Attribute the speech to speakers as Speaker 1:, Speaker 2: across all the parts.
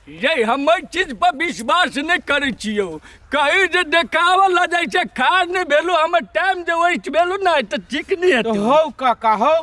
Speaker 1: ये हम एहि चीज पर विश्वास नहि करै छियौ। कहीं जे देखाबऽ लऽ जाइ छै, खार नहि भेलो, हमर टाइम जे वेस्ट भेलो ने, तऽ ठीक नहि हेतौ।
Speaker 2: हौ काका हौ,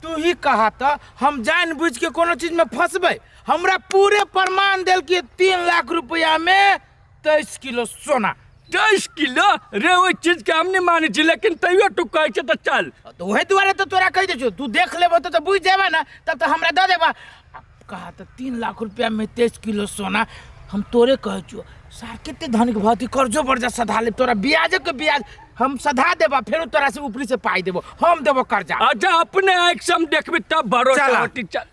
Speaker 2: तू ही कहा तऽ हम जानि बुझि के कोनो चीज में फंसबै? हमरा पूरे प्रमाण देलकै 3 लाख रुपया में 23 किलो सोना।
Speaker 1: 23 किलो रे? ओहि चीज के हम नहि मानै छी, लेकिन तैयो तू कहै छै तऽ चल।
Speaker 2: तऽ वही दुआरे तऽ तोरा कहि दै छियौ, तू देख लेबो तऽ बुझि जेबा ने, तब तऽ हमरा दऽ देबा। आ कहा तऽ 3 लाख रुपया में 23 किलो सोना, हम तोरे कहै छियौ सार, कते धनिक भती, कर्जो बर्जा सधा लेब तोरा, ब्याजो के ब्याज हम सधा देबा, फेरो तोरा से ऊपरी से पाई देबो, हम देबो कर्जा।
Speaker 1: अच्छा, अपने आँखि से हम देखबी तब भरोसा
Speaker 2: चला।
Speaker 1: होती। चल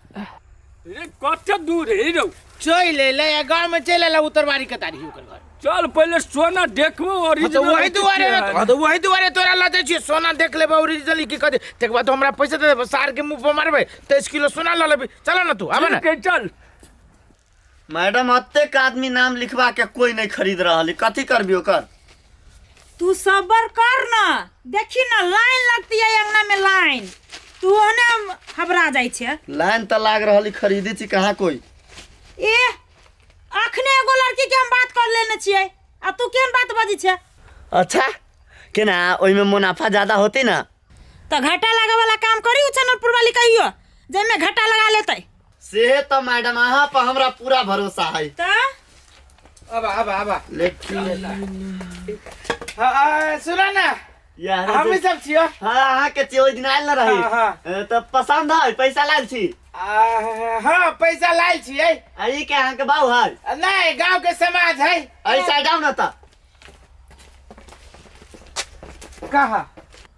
Speaker 1: रे, कते दूर है रौ?
Speaker 2: चलि एलै, गाँव में चलि एलै, उत्तरवारी के तारी ओकर घर।
Speaker 1: चल, पहिले सोना देखबो।
Speaker 2: हाँ, तऽ
Speaker 1: ओरिजिनल
Speaker 2: वही दुआरे ने, हाँ, तऽ वही दुआरे तोरा लऽ जाइ छियै, सोना देख लेबै ओरिजिनल की कथी, तकर बाद हमरा पैसा दे देबै, सार के मुँह पर मारबै, 23 किलो सोना लऽ लेबै। चल ने तू, आबे ने।
Speaker 1: ठीक है, चल।
Speaker 3: मैडम, अतेक आदमी नाम लिखवा के कोई नहीं खरीद रहल है, कथी करबी ओकर?
Speaker 4: तू सबर कर ना, देखी ना लाइन लगती है अंगना में लाइन, तू ओने हबरा जाइ छै।
Speaker 3: लाइन तऽ लाग रहल है, खरीदी छी कहाँ कोई?
Speaker 4: ए, अखने एगो लड़की के हम बात कर लेने छियै, आ तू केहन बात बजै छै?
Speaker 3: अच्छा, केना ओहिमे मुनाफा ज्यादा होती ना?
Speaker 4: तऽ घाटा लागे वाला काम करी उ चननपुर वाली कहियो जाहिमे घाटा लगा लेतै।
Speaker 3: से तऽ मैडम अहाँ पर हमरा पूरा भरोसा है।
Speaker 4: तऽ
Speaker 2: आबा आबा आबा।
Speaker 3: लेकिन
Speaker 2: हाँ, हाँ, सुना ना।
Speaker 3: यार
Speaker 2: हम ही सब छियो।
Speaker 3: हाँ, अहाँ के छियै, ओहि दिन आयल न रही।
Speaker 2: हाँ, हाँ।
Speaker 3: तऽ पसंद है? पैसा लायल छी?
Speaker 2: हाँ, पैसा लायल छियै।
Speaker 3: आ ई के अहाँ के बाऊ है?
Speaker 2: नहीं, गांव के समाज है।
Speaker 3: एहि साइड आउ न तऽ।
Speaker 2: कहा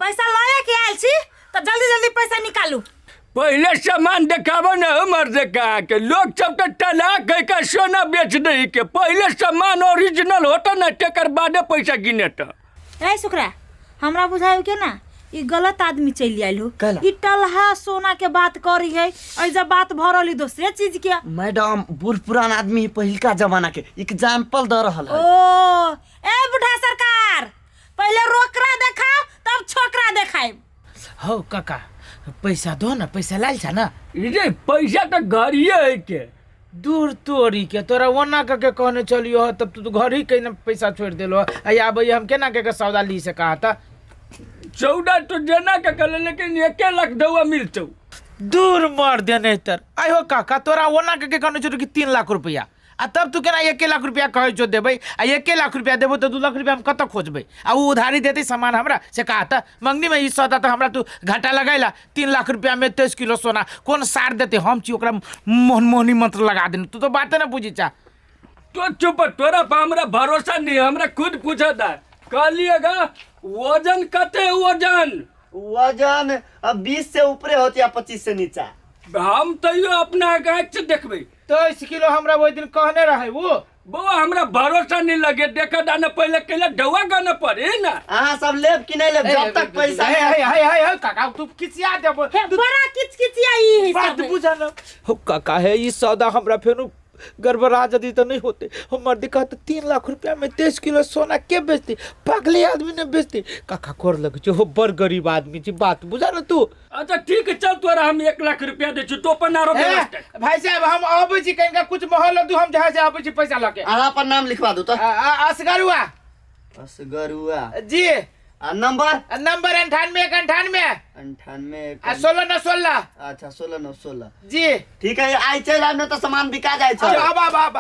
Speaker 4: पैसा लए के आयल छी तऽ जल्दी जल्दी पैसा निकालू।
Speaker 1: पहिले सामान देखाबो ने हमर देखा के, लोग सब तो तलाक है के सोना बेच दे के। पहिले सामान ओरिजिनल होता ना, तेकर बादे पैसा गिने। तो
Speaker 4: ए सुकरा, हमरा बुझायो के ना ई गलत आदमी चलि आयल हो।
Speaker 3: कैला?
Speaker 4: ई टलहा सोना के बात करी है, ऐजा बात भरल ई दोसरे चीज के।
Speaker 3: मैडम, बूढ़ पुरान आदमी है, पहिलका जमाना के एग्जाम्पल दऽ रहल है।
Speaker 4: ओ ए बुढ़ा सरकार, पहिले रोकड़ा देखाओ तब छोकरा देखाएब।
Speaker 2: हौ काका, पैसा दो ना, पैसा लायल छ ना?
Speaker 1: रे पैसा तो घरिए है के।
Speaker 2: दूर तोरी के, तोरा ओना के कहने चलियो ह, तब तू घर ही के ना पैसा छोड़ देलो आ आबै हम केना के सौदा ली से कहा था?
Speaker 1: 14 तो जेना के कहले, लेकिन 1 लाख दवा मिलतौ।
Speaker 2: दूर मर दे नहीं तर। आइ हो काका, तोरा ओना के कहने चलो कि 3 लाख रुपया, आ तब तू केना 1 लाख रुपया कहै छौ देबै? आ 1 लाख रुपया देबो तऽ 2 लाख रुपया हम कतऽ खोजबै? आ ओ उधारी देतै सामान हमरा से कहा तऽ मंगनी में ई सौदा तऽ हमरा तू घाटा लगैला। 3 लाख रुपया में 23 किलो सोना कोन सार देतै? हम छी ओकरा मोहन मोहनी मंत्र लगा देने, तू तो बाते ना बुझी चा।
Speaker 1: तो चुप, तोरा पर हमरा भरोसा नहीं, हमरा खुद पूछता है। कहलिएगा वजन कते वजन?
Speaker 3: वजन अब 20 से ऊपरे होती या 25 से नीचा।
Speaker 1: हम तैयो अपना आँख से देखबै।
Speaker 2: 23 किलो हमरा ओहि दिन कहने रहे वो।
Speaker 1: बौआ, हमरा भरोसा नहीं लगे, देखे दाना पहले कैला ढौआ गाना पड़े ना।
Speaker 3: अहाँ सब लेब कि नहीं लेब? जब तक पैसा
Speaker 2: हे हे हे हे हे काका, तू किसिया देबो।
Speaker 4: हे, बड़ा किचकिचिया ई है।
Speaker 2: बात
Speaker 4: सब
Speaker 2: बुझा ना हो काका, है ई सौदा हमरा फेनु गड़बड़ा जदी तो नहीं होते। हमर दिक्कत, 3 लाख रुपया में 23 किलो सोना के बेचती? पागले आदमी ने बेचती। काका कर लग छो, हो बड़ गरीब आदमी छी, बात बुझा ना तू।
Speaker 1: अच्छा ठीक है, चल तोरा हम 1 लाख रुपया दै छी, तो अपन आरो
Speaker 2: ए,
Speaker 1: व्यवस्था।
Speaker 2: भाई साहब, हम अबै छी, कनिका कुछ माहौल दू, हम जहाँ से अबै छी पैसा लऽ के।
Speaker 3: अहाँ अपन नाम लिखवा दू तऽ।
Speaker 2: असगरुआ।
Speaker 3: असगरुआ।
Speaker 2: जी।
Speaker 3: आ नंबर?
Speaker 2: नंबर 98 1 98।
Speaker 3: 98 1
Speaker 2: आ 16 9 16।
Speaker 3: अच्छा, 16 9 16।
Speaker 2: जी।
Speaker 3: ठीक है, आइ चलि आयब, नहि तऽ सामान बिका जाइ छै।
Speaker 2: आब आब आब।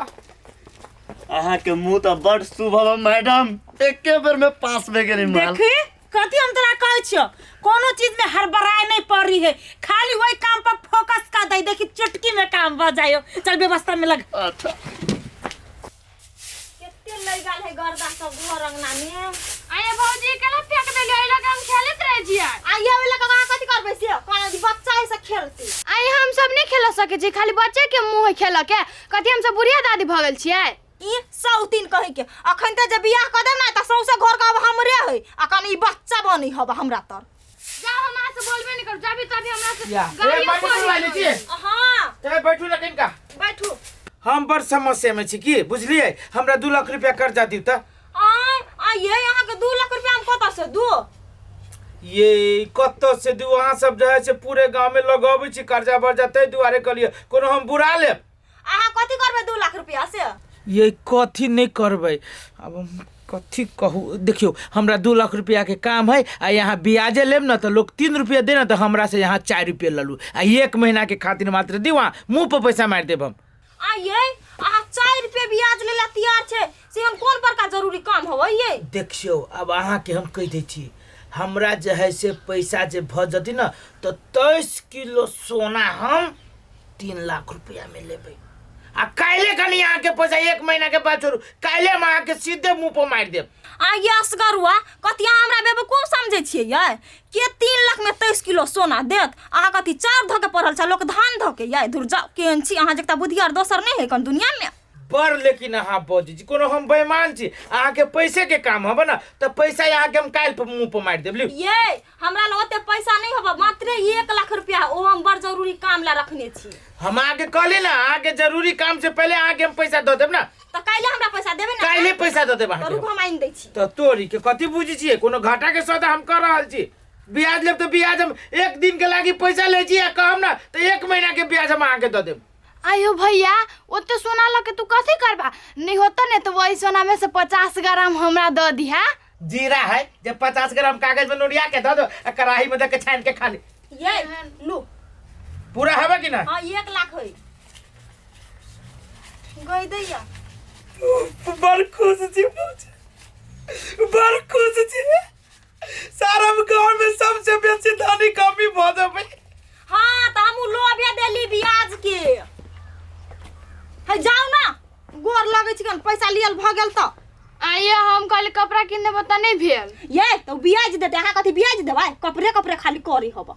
Speaker 3: अहाँ के मुंह तऽ बड़ शुभ हव मैडम, एके बेर में पास भे गेली माल।
Speaker 4: देखी कथी हम तोरा कहै छियो, कोनो चीज में हड़बड़ाए नहीं पड़ी है, खाली वही काम पर फोकस कर दे, देखी चुटकी में काम भ जायो। चल व्यवस्था में लग।
Speaker 3: अच्छा।
Speaker 4: कते लगल है गर्दा सब घर अंगना में।
Speaker 5: आये भौजी, केला फेंक देलियै? एहि लऽ हम खेलैत रहै छियै।
Speaker 4: आ ये वाला कहाँ कथी करबै से कहना जी बच्चा ऐसा खेलते।
Speaker 5: आइ हम सब नहि खेल सकै छी, खाली बच्चे के मुँह है खेलऽ के। कथी हम सब बुढ़िया दादी भऽ गेल छियै?
Speaker 4: की सौतीन कहे के, अखन ते जे बियाह क देब ना त सौंसे घर के अब हमरे है, आ कनी ई बच्चा बनी हब हमरा तर।
Speaker 5: जाओ, हम अहाँ से बोलबे नहि करू, जाबी तभी हमरा से
Speaker 2: या ए
Speaker 5: गालियो
Speaker 2: मामी
Speaker 5: पड़ी।
Speaker 2: वाली छी।
Speaker 4: हां।
Speaker 2: ए बैठू ना कनिका।
Speaker 4: बैठू।
Speaker 2: हम बड़ समस्या में छी की बुझलियै, हमरा 2 लाख रुपया कर्जा दियौ तऽ।
Speaker 4: आय आ ये अहाँ के 2 लाख रुपया हम कतऽ से दू?
Speaker 2: ये कतऽ से दू? अहाँ सब जे है से पूरे गाँव में लगबै छी कर्जा बर्जा, ताहि दुआरे कहलियै कोनो हम बुरा लेब।
Speaker 4: अहाँ कथी करबै 2 लाख रुपया से?
Speaker 2: ये कथी नहीं करबै। आब हम कथी कहू? देखियौ, हमरा 2 लाख रुपया के काम है आ यहाँ ब्याजे लेब न तऽ लोग 3 रुपया दे न तऽ हमरा से यहाँ 4 रुपया ललू आ एक महीना के खातिर मात्र दी, वहाँ मुँह पर पैसा मारि देब हम।
Speaker 4: आ ये अहाँ 4 रुपये ब्याज लेला तैयार छै से हम कोन बड़का जरूरी काम होवे ये?
Speaker 2: देखियौ, आब अहाँके हम कहि दै छी, हमरा जे है से पैसा जे भऽ जतै ने तऽ 23 किलो सोना हम 3 लाख रुपया में लेबै आ काल्हि कनि अहाँके पैसा एक महीना के बाद छोड़ू, काल्हि हम अहाँके सीधे मुँह पर मारि देब।
Speaker 4: आ ये असगरुआ, कथी अहाँ हमरा बेवकूफ समझै छियै यै? के 3 लाख में 23 किलो सोना देत? अहाँ कथी चाउर धऽ के पढ़ल छै लोक धान धऽ के यै? धुर जाउ, केहन छी अहाँ जकता बुधियार दोसर नहि है कन दुनिया में।
Speaker 2: बड़ लेकिन अहाँ बजै छी, कोनो हम बेईमान छी? अहाँके पैसे के काम हबे ने तऽ पैसा अहाँके हम काल्हि मुँह पर मारि देब, लिउ।
Speaker 4: ये हमरा लग ओते पैसा नहीं होबा, मात्र 1 लाख रुपया, ओ हम बड़ जरूरी काम ला रखने छी।
Speaker 2: हम अहाँके कहली ने, अहाँके जरूरी काम से पहले अहाँके हम पैसा दऽ देब ने।
Speaker 4: तऽ काल्हि हमरा पैसा देबै ने?
Speaker 2: काल्हि पैसा दऽ देब
Speaker 4: तऽ
Speaker 2: अहाँके।
Speaker 4: रुकू, हम आनि दै छी।
Speaker 2: तऽ तोरी के, कथी बुझै छियै? कोनो घाटा के सौदा हम कर रहल छी? ब्याज लेब तऽ ब्याज हम एक दिन के लागी पैसा लै छी आ कहब ने तऽ एक महीना के ब्याज हम अहाँके दऽ देब।
Speaker 5: आयो भैया, ओते सोना लऽ के तू कथी करबा? नहीं होता ने तो वही सोना में से 50 ग्राम हमरा दऽ दिहा।
Speaker 2: जीरा है जे 50 ग्राम कागज में नोरिया के दऽ दो आ कड़ाही में दऽ के छानि के खा ली।
Speaker 4: ये लू।
Speaker 2: पूरा हवे कि ना?
Speaker 4: हाँ, 1 लाख है गई दैया।
Speaker 2: बड़ खुश छी, बड़ खुश छी। सारा गांव में सबसे बेसी धनी कमी भऽ जेबै।
Speaker 4: हाँ, तऽ हमहूँ लोभे देली ब्याज के है। जाउ ना, गोर लगै छी, पैसा लियल भऽ गेल तऽ।
Speaker 5: आइए, हम कहली कपड़ा किन देबो तऽ नहीं भेल।
Speaker 4: ये तऽ ब्याज देतै, अहाँ कथी ब्याज देबै? कपड़े कपड़े खाली करी हब।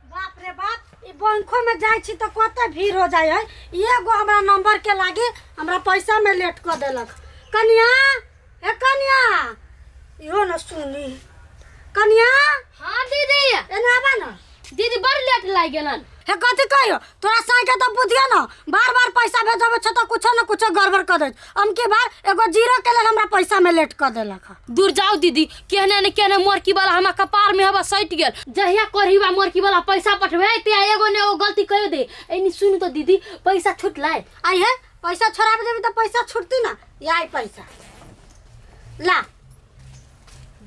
Speaker 6: बाप रे बाप, ई बैंको में जाइ छी तऽ कते भीड़ हो जाइ है। एगो हमरा नंबर के लागी हमरा पैसा में लेट कऽ देलक। कनिया, हे कनिया, इहो न सुनी। कनिया।
Speaker 5: हाँ दीदी।
Speaker 6: एने आबा न।
Speaker 5: दीदी, बड़ लेट लागि गेलन।
Speaker 6: हे कथी कहियो, तोरा साइके तऽ बुझियो न, बार बार पैसा भेजबै छै तऽ कुछो न कुछो गड़बड़ कऽ दै। अमकी बार एगो जीरो के लेल हमरा पैसा में लेट कऽ देलक।
Speaker 7: दूर जाओ दीदी, केहने ने केहने मोरकी वाला हमरा कपार में हवा सटि गेल। जहिया करहीबा मोरकी वाला पैसा पठबे ते एगो ने एगो गलती कहियो दे। एनी सुन तो दीदी, पैसा छुटलै?
Speaker 6: आई हे, पैसा छोड़ाबे देबी तऽ पैसा छुटती ना। ये आई पैसा ला।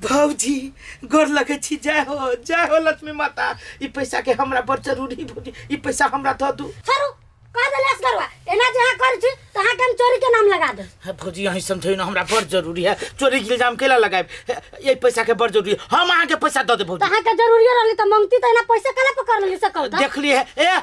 Speaker 2: भौजी, गोर लगै छी। जय हो, जय हो लक्ष्मी माता। ई पैसा के हमरा बड़ जरूरी। भौजी, ई पैसा हमरा दऽ दू।
Speaker 6: छोड़ू, कह देले असगरवा, एना जे अहाँ करै छी तऽ अहाँके हम चोरी के नाम लगा देब।
Speaker 2: है भौजी, अहीं समझियौ ना, हमरा बड़ जरूरी है। चोरी के इल्जाम केला लगाएब? ये पैसा के बड़ जरूरी है, हम अहाँके पैसा दऽ देब
Speaker 6: तऽ
Speaker 2: भौजी।
Speaker 6: अहाँके जरूरी रहली तऽ मंगती तऽ एना पैसा केना पकड़ लेली से कहू तऽ।
Speaker 2: देखलिए है, ए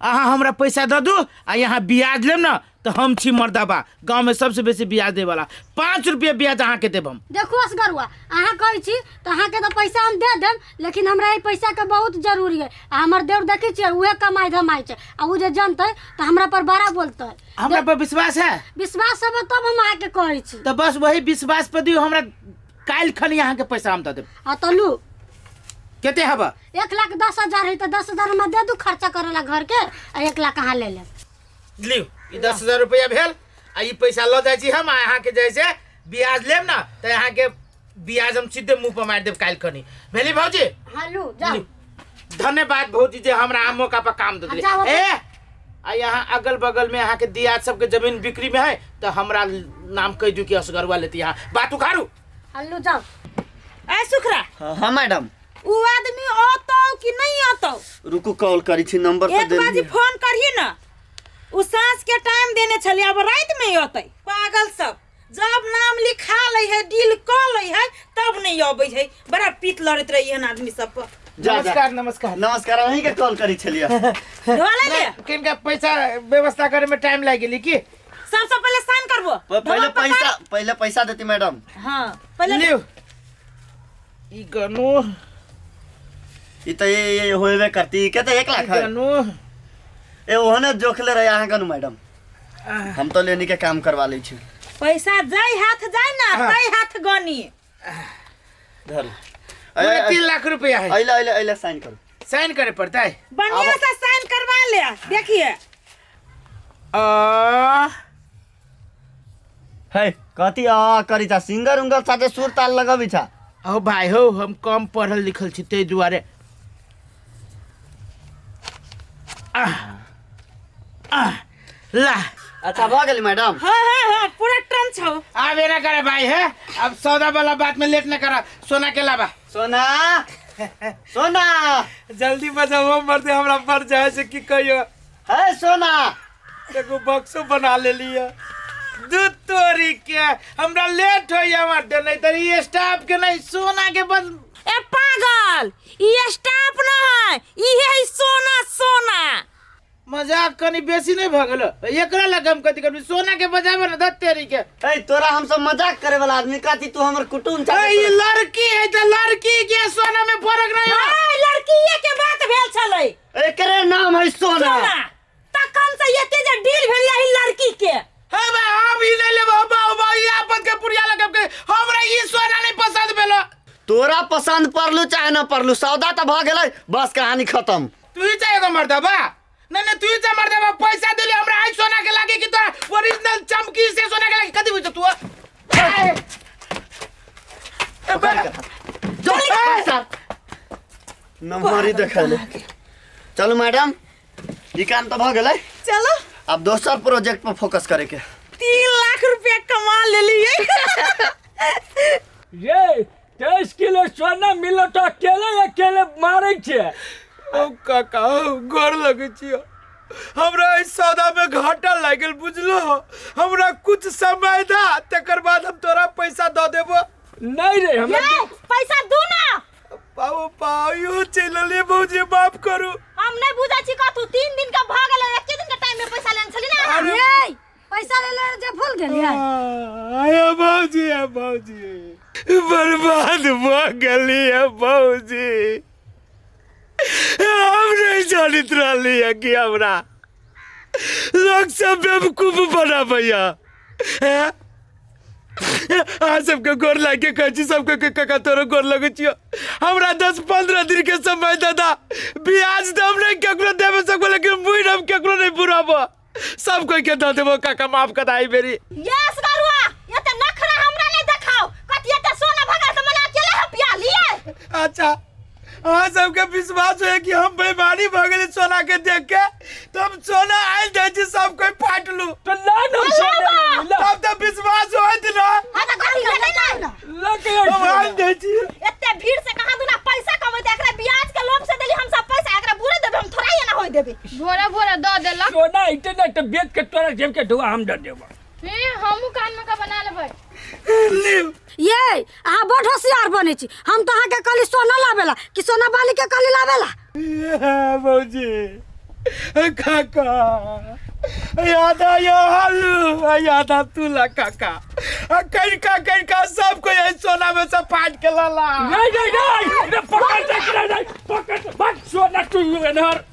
Speaker 2: अहाँ हमरा पैसा दऽ दू आ यहाँ ब्याज लेब ना तऽ हम छी मर्दाबा गाँव में सबसे बेसी ब्याज दे वाला। 5 रुपया ब्याज अहाँके देब हम।
Speaker 6: देखू असगरुआ, अहाँ कहै छी तऽ अहाँके तऽ पैसा हम they them, लेकिन हमरा ई पैसाके बहुत जरूरी है आ हमर देवर देखै छियै, उहे कमाइ धमाइ छै आ ओ जे जनतै तऽ हमरा पर बड़ा बोलतै।
Speaker 2: हमरा पर विश्वास है?
Speaker 6: विश्वास हबे तब हम अहाँके कहै छी।
Speaker 2: तऽ बस वही विश्वास पर दियौ हमरा, काल्हि खनी अहाँके पैसा हम दऽ देब।
Speaker 6: आ तऽ लू।
Speaker 2: कते हबा?
Speaker 6: 1,10,000 है, तऽ 10,000 हमरा दे दू खर्चा करे ला घर के आ 1 लाख अहाँ ले लेब।
Speaker 2: लिउ, ई 10,000 रुपया भेल आ ई पैसा लऽ जाइ छी हम आ अहाँके जैसे ब्याज लेब ना तऽ अहाँके ब्याज हम सीधे मुँह पर मारि देब काल्हि खनी। भेली भौजी?
Speaker 6: हाँ, लू, जाओ।
Speaker 2: लिउ। धन्यवाद भौजी जे हमरा आम मौका पर काम दे देली।
Speaker 6: जाओ।
Speaker 2: ए आ यहाँ अगल बगल में अहाँके दियाद सबके जमीन बिक्री में है तऽ हमरा नाम कहि दियौ कि असगरुआ लेती। यहाँ बात उखाड़ू।
Speaker 6: हाँ, लू, जाओ।
Speaker 4: ए सुखरा।
Speaker 3: हाँ हाँ, मैडम।
Speaker 4: उ आदमी औतौ कि नहीं औतौ?
Speaker 3: रुकू, कॉल करी छी, नंबर तऽ
Speaker 4: एक बाजी
Speaker 3: देलियै।
Speaker 4: फोन करही ना। उ साँझ के टाइम देने छलियै, अब राति में औतै। पागल सब जब नाम लिखा लै है, डील कऽ लै है, तब नहीं अबै है। बड़ा पीत लड़ैत रही हन आदमी सब पर।
Speaker 3: जा, जा।
Speaker 2: नमस्कार, नमस्कार।
Speaker 3: नमस्कार, अहीं के कॉल करी छलियै।
Speaker 4: धोला ले।
Speaker 2: किनका पैसा व्यवस्था करे में टाइम लागि गेली की?
Speaker 4: सबसे पहले साइन करबो।
Speaker 3: पहिले
Speaker 4: धोला पकड़।
Speaker 3: पैसा, पहिले पैसा देती मैडम।
Speaker 4: हाँ, पहले।
Speaker 2: लिउ ई गनु।
Speaker 3: ई तऽ ये होबे करती के तऽ 1 लाख
Speaker 2: ई
Speaker 3: है।
Speaker 2: गनु।
Speaker 3: ए ओहने जोखले रहे अहाँ गनु मैडम, हम तो लेनी के काम करवा लै छी।
Speaker 4: पैसा जाय हाथ जाय ना तै हाथ गनी।
Speaker 3: धर।
Speaker 2: पूरे 3 लाख रुपया है।
Speaker 3: अइला, अइला, अइला, साइन करू।
Speaker 2: साइन करे पड़ता है?
Speaker 4: बढ़िया से साइन करवा ले, देखिए।
Speaker 2: आ
Speaker 3: है कथी आ करी छा? सिंगर उंगर साथे सुर ताल लगबी छा?
Speaker 2: ओ भाई हो, हम कम पढ़ल लिखल छी ताहि दुआरे। आह, आह, ला।
Speaker 3: अच्छा भऽ गेलै मैडम।
Speaker 4: हाँ हाँ हाँ पूरा टन छौ।
Speaker 2: आब एना करे भाई है, अब सौदा वाला बात में लेट न करा, सोना के लाबा।
Speaker 3: सोना सोना
Speaker 2: जल्दी बजाओ मर्दे, हमरा पर जाए से की कहियो।
Speaker 3: है सोना
Speaker 2: एगो बक्सो बना ले लिया दूध तोरी के, हमरा लेट होइया मर्दे, नहीं तो ई स्टाफ के नहीं सोना के बस।
Speaker 4: ए पागल, ई स्टाफ न है, ई है सोना सोना।
Speaker 2: मजाक कनी बेसी नहीं भऽ गेलो? एकरा लग हम कथी करबी, सोना के बजाबे न दत तेरी के।
Speaker 3: ए तोरा हम सब मजाक करे वाला आदमी कथी, तू हमर कुटुम
Speaker 2: ए ई लड़की है त लड़की के सोना में फर्क नहीं हो।
Speaker 4: ए लड़की के बात भेल छलै,
Speaker 3: एकरे नाम है सोना।
Speaker 4: सोना तखन से एते जे डील भेल यही लड़की के।
Speaker 2: हे भाई हम ई नहीं लेबो, बाबू बाबू ई आपन के पुरिया लगब के, हमरा ई सोना नहीं पसंद भेलो।
Speaker 3: तोरा पसंद पड़लू चाहे न पड़लू, सौदा त भऽ गेलै, बस कहानी खत्म।
Speaker 2: तू ही चाहे एगो मर्दबा नहीं नहीं तू ही चाहे मर्दबा, पैसा देले हमरा आई सोना के लागे कि तोरा ओरिजिनल चमकी से सोना के लागे, कथी बुझ तू?
Speaker 3: जो सर नम्हरी देखैले। चलू मैडम ई काम त भऽ गेलै,
Speaker 4: चलो
Speaker 3: अब दोसर प्रोजेक्ट पर फोकस करे के।
Speaker 4: 3 लाख रुपया कमा लेलिए।
Speaker 1: ये 23 किलो सोना मिलो तो अकेले अकेले मारे छे।
Speaker 2: ओ काका गोर लगे छियो, हमरा इस सौदा में घाटा लागल बुझलो, हमरा कुछ समय दा तकर बाद हम तोरा पैसा दऽ देबो।
Speaker 1: नहीं रे हमरा
Speaker 4: पैसा दू ना।
Speaker 2: पाओ पाओ यो चलले भौजी माफ करू।
Speaker 4: हम नहीं बुझै छी कथू, 3 दिन का भऽ गेल, 1 दिन के टाइम में पैसा लेने छली ना।
Speaker 6: ये पैसा ले ले जे भूल गेलियै।
Speaker 2: आया भौजी, आ भौजी बर्बाद भऽ गेलियै भौजी, हम नहीं जानैत रहलियै कि हमरा लोग सब बेवकूफ बनाबैया। अहाँ सबके गोर लागे कहै छी, सबके काका तोरो गोर लगै छियौ, हमरा 10-15 दिन के समय दादा, ब्याज तऽ हम नहीं केकरो देबे सकबो, लेकिन बुढ़ हम केकरो नहीं बुढ़ाबो, सब कोई के दऽ देबो काका, माफ कर दा बेरी।
Speaker 4: यस गरुआ, एते नखरा हमरा नहीं देखाओ, कथी एते सोना भगा के मना अकेले हम पिया लिए।
Speaker 2: अच्छा अहाँ सबके विश्वास होय कि हम बेईमानी भऽ गेली सोना के देख के, तो हम सोना आयल दै छी सब कोई फाटलू
Speaker 1: तो ला ना सोना,
Speaker 2: तब तऽ विश्वास होइत ना।
Speaker 4: हां तऽ कथी लेबै ना,
Speaker 1: लके
Speaker 2: हम आयल दै छी।
Speaker 4: एते भीड़ से कहाँ दुना पैसा कमेते, एकरा ब्याज के लोभ से देली हम सब पैसा, एकरा बुरे देबे हम थोड़ा ही ना होय देबे।
Speaker 5: भोरे भोरे दऽ देलक
Speaker 1: सोना इते ना तऽ बेच के तोरा जेब के ढुआ हम दऽ देबो।
Speaker 5: हमहूँ कान में का बना लेबै।
Speaker 6: ये अहाँ बड़ होशियार बनै छी, हम तऽ अहाँके कहली सोना लाबेला कि सोना बाली के कहली लाबेला।
Speaker 2: भौजी काका यादा यो हालू यादा तुला काका कनिका कनिका सब कोई एहि सोना में से फाट के लाला।
Speaker 1: नहीं नहीं नहीं पकड़ नहीं पकड़ बस सोना तू एनहर।